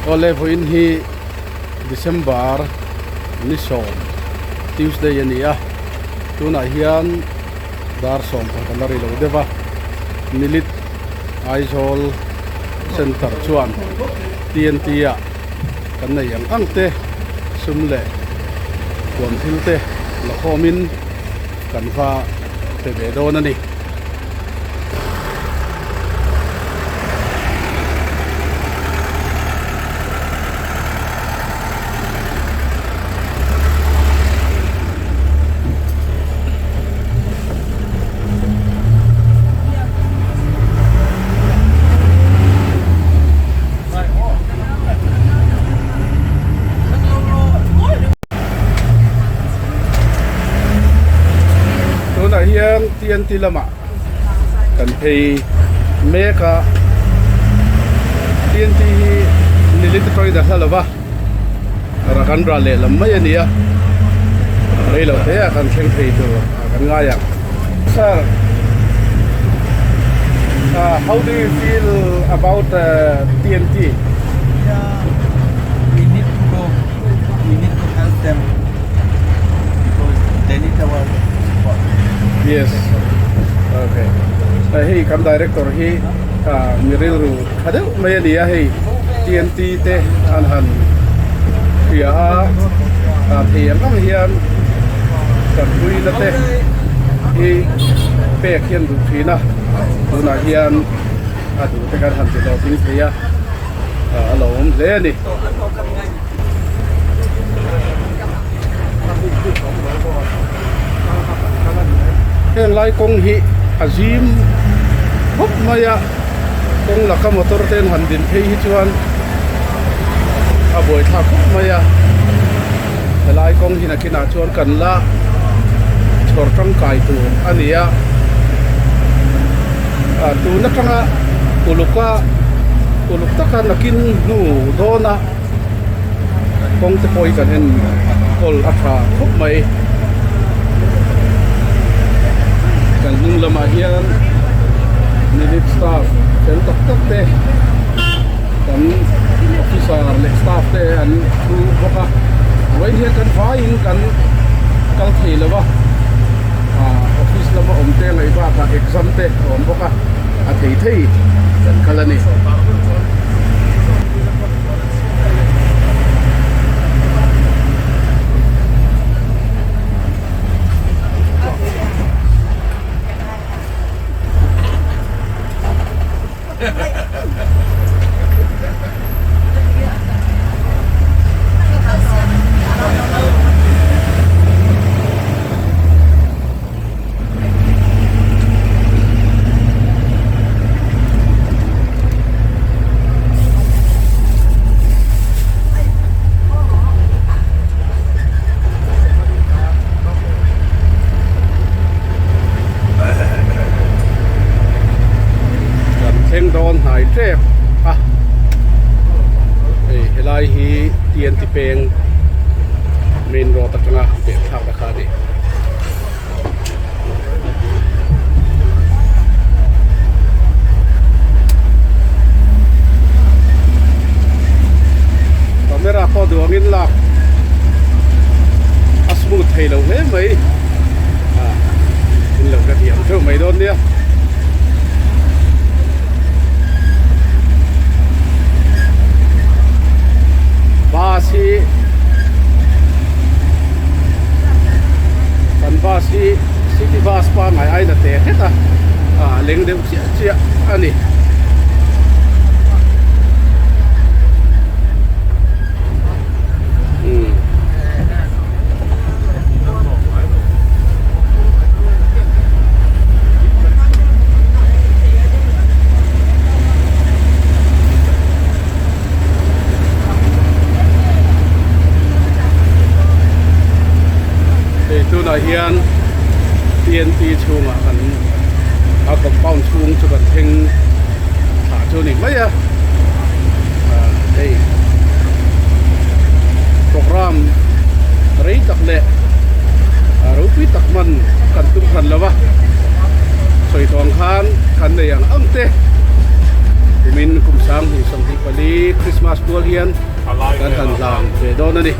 Awle vawiin hi December ni sawm Tuesday a ni a tunah hian dar sawm pakhat a la ri lo deuh a Nilit Aizawl Center chuan T N T ah kan nei ang ang te sum leh huan thil te la khawmin kan va pe ve dawn a ni. Tunah hian TNT lamah kan phei mek a TNT hi nilit atangin a hla lo va kan ral lehlam mai a ni a rei lo hle a kan thleng thei tur ah kan ngai ang. Sir, how do you feel about TNT? Yeah, we need to go. We need to help them because they need our support. Yes. Okay. Hei kan director hi mi rilru tha deuh mai a ni a hei TNT te an han hria a thei ang ang hian tanpuina te hi pek hian duh thin a tunah hian a duh te kan han ti hlawhtling thei a a lo awm hle a ni. Heng lai kawng hi a zim khawp mai a kawng laka motor te an han din phei hi chuan a buaithlak khawp mai a helai kawng hi nakinah chuan kan la chhawr tangkai tur a ni a tun atanga uluk a uluk taka nakin hnu dawn a kawng te pawh hi kan en kawl a tha khawp mai kan hnung lamah hian nilit staff fel tak tak te kan officer leh staff te an thu bawk a vawiin hian kan vaiin kan kal thei lo va ah office lama awm te ngaih bakah exam te a awm bawk a a thei thei kan kal a ni. Kan thleng dawn hnai tep a hei helai hi TNT peng main road atanga pek thlak na kha a ni. Camera pawh duangin lak a smooth thei lo hle mai ah in lo ka thiam theuh mai dawn nia. Bus hi kan bus hi city bus pangngai aina te hret a ah leng deuh chiah chiah a ni. Hei tunah hian T N T chhungah kan a compound chhung chu kan thleng thlah chu a ni mai a ah hei program rei tak leh ropui tak hman kan tum hran lo va sawi tawng khan kan nei ang ang te kumin kum sang hnih. 24 Christmas pual hian kan han hlan ve dawn a ni.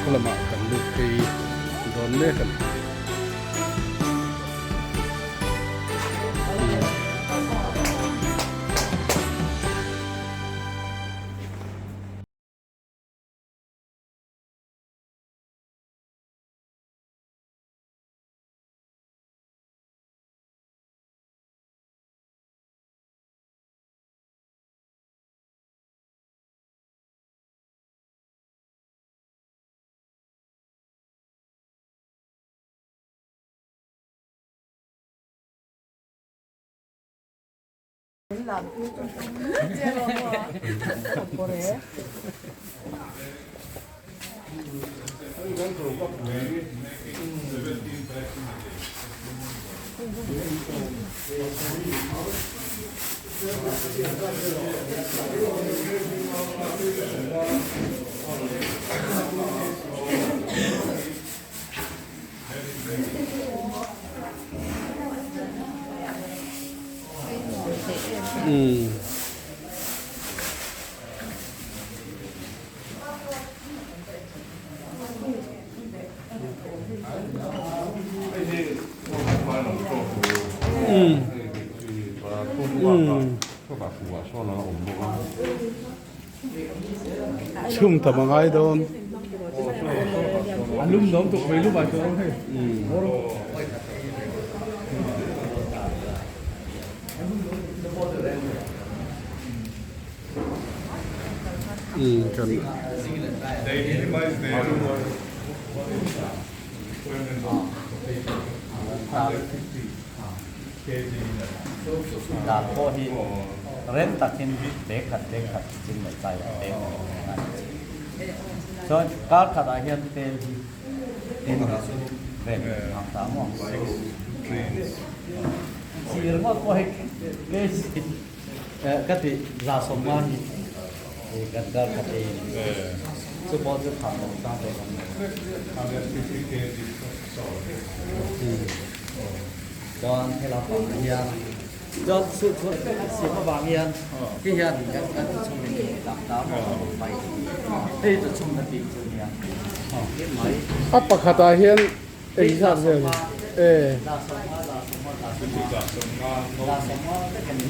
Khaw lamah kan lut phei dawn mek a ni. Chhum tam a ngai dawn. Dan pawh hi rem takin bag khat bag khat chin mai chai a pek a ni. Chuan kar khatah hian tel hi tin vel ang ta maw? Sir ngawt pawh hei kei ka ti za sawmnga hi kan kar khat ei a ni. Chu pawh chu tha lo chang ve kan ni. Chuan helai pang hian chuan chu chu siam avang hian ti hian kan kan chhung in tak ta maw mai hei chu chhung na tih chu nia mai. A pakhatah hian eng zat vel e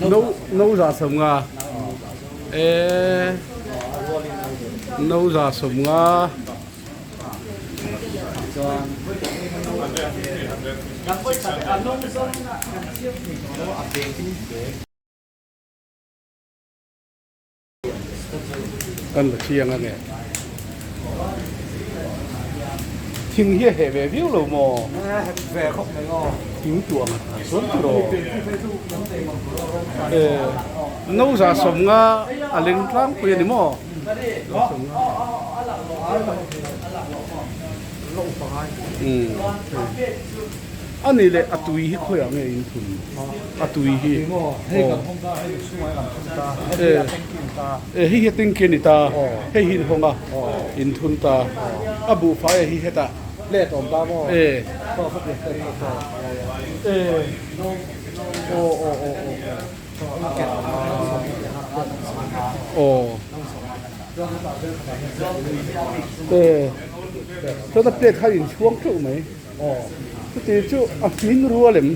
no no za sawmnga e no za sawmnga. Kan la chiang a nge. Thing hi a heh ve viau lo maw? Thing tuah ang a chuan tur aw. No za sawmnga a leng tlangpui a ni maw? A nih leh a tui hi khawiah nge in thun? A tui hi. E hei hi a tanky a ni ta, hei hi in hawng a, in thun ta, a buhfai a hi hetah. E. E. Aw aw aw aw. Aw e chuan a plate kha in chhuang teuh mai chuti chu a hmin rual em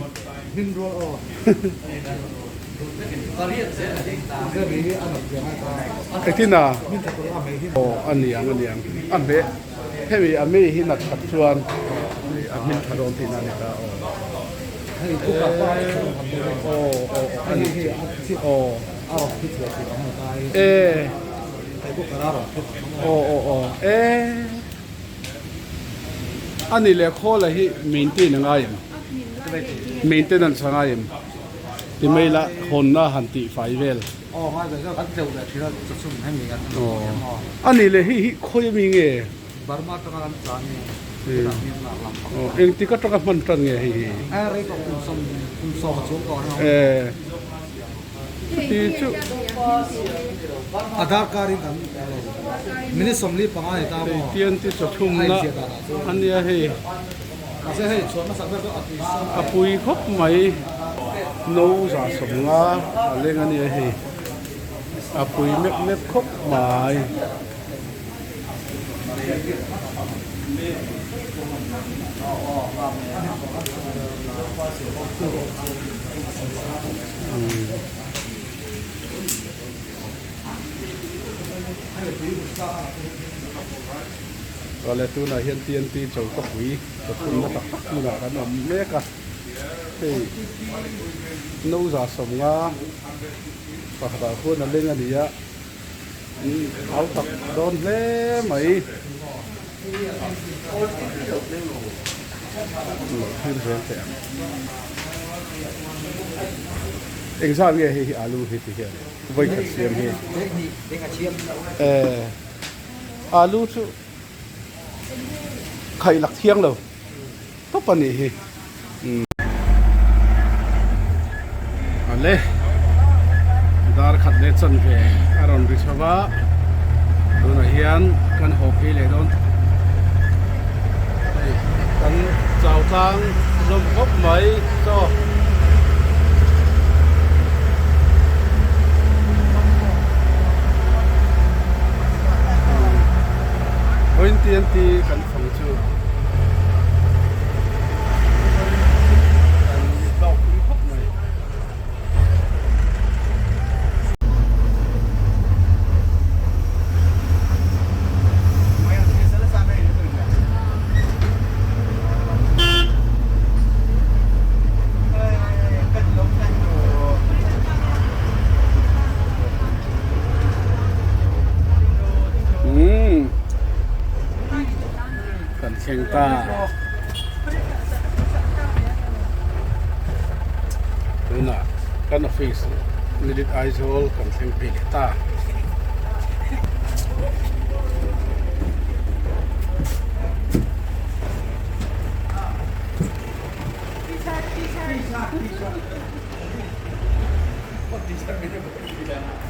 engtin a aw a niang a niang a hmeh hemi a mei hi nat khat chuan a hmin tha dawn tihna a ni ta aw. A ni leh khawl a hi maintain a ngai em maintenance a ngai em ti mai la hawnna han tih fai vel a ni leh hei hi khawi ami nge. Burma atanga kan tlan nge hetah hian lak lam pakhat a. Engtik atanga hman tan nge hei hi? A rei tawh kum sawm kum sawm a chuang tawh ang. Chuti chu. A darkar in kan lo minute 45 ni ta maw? Tian ti chaw thumna a nia hei. Mahse hei chhuah hmasak ber chu a tui sawm. A pui khawp mai. No za 50 a leng a nia hei. A pui mep mep khawp mai. Awle tunah hian TNT choka pui pathumna tak tak hmunah kan awm mek a hei no za 50 pakhatah khuan a leng a ni a. Au tak dawn hle mai. Lo thlir zel teh ang. Engzat nge hei hi alu hi ti hian vawi khat siam hi. Eh alu chu khaih lak thiang lo tawp a nih hi. Ale dar khat leh chan ve a rawn ri chho va tunah hian kan haw phei leh dawn hei kan chau tlang hlawm khawp mai chaw. Vawiin kan fang chu. Kan hlauh pui khawp mai. Umm. Kan thleng ta. Tunah kan office Milit Aizawl kan thleng phei leh ta.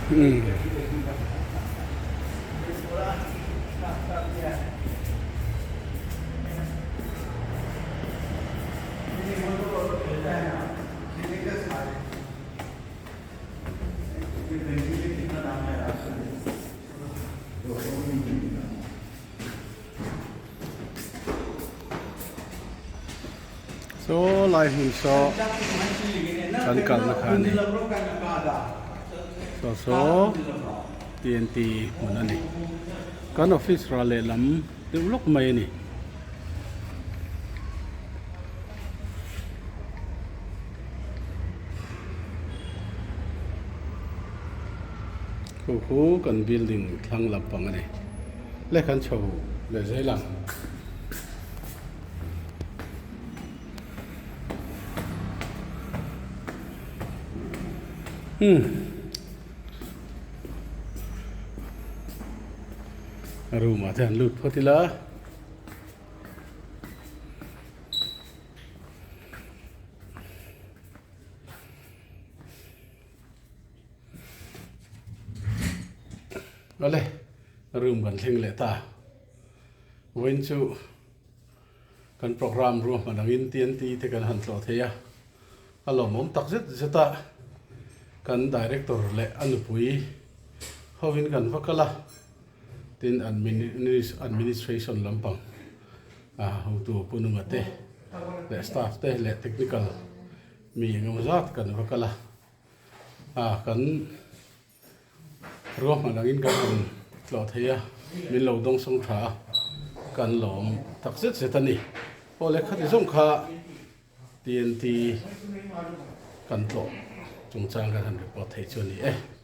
Hmm. Saw lai hmun saw kan kalna kha a ni saw saw TNT hmun a ni kan office ral lehlam deuh lawk mai a ni. Khu khu kan building thlang lampang a ni. Le kan chho leh zel ang. Hmm. A room ah te han lut phawt ila. Awle room kan thleng leh ta. Vawiin chu kan program ruahman angin TNT te kan han tlawh thei a, a lawmawm tak zet zet a, kan director leh a nupui hovin kan va kal a, tin administration lampang a hotu Pu Nunga te leh staff te leh technical mi engemaw zat kan va kal a, a kan. Ruahman angin kan rawn tlawh thei a, min lo dawng sawng tha a, kan lawm tak zet zet a ni. Aw le khati zawng kha TNT kan tlawh chungchang kan han report thei chu a ni e.